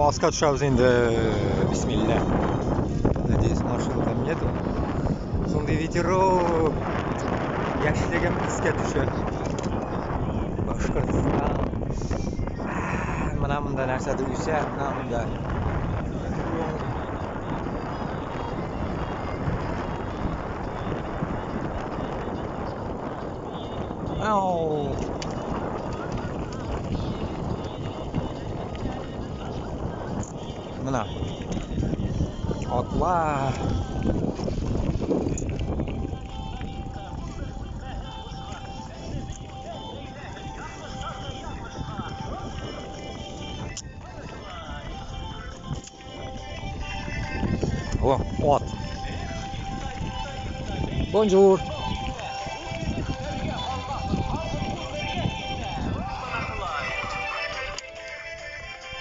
Аска төшәбез инде. Бисмилла. Надеюсь, машин там нету. Шундый ветерок. Яшьлегем искә төшә. Башкортстан. Менә монда нәрсәдер үсә, менә монда. Ау. Менә. Атлар. О, ат. Бонжур.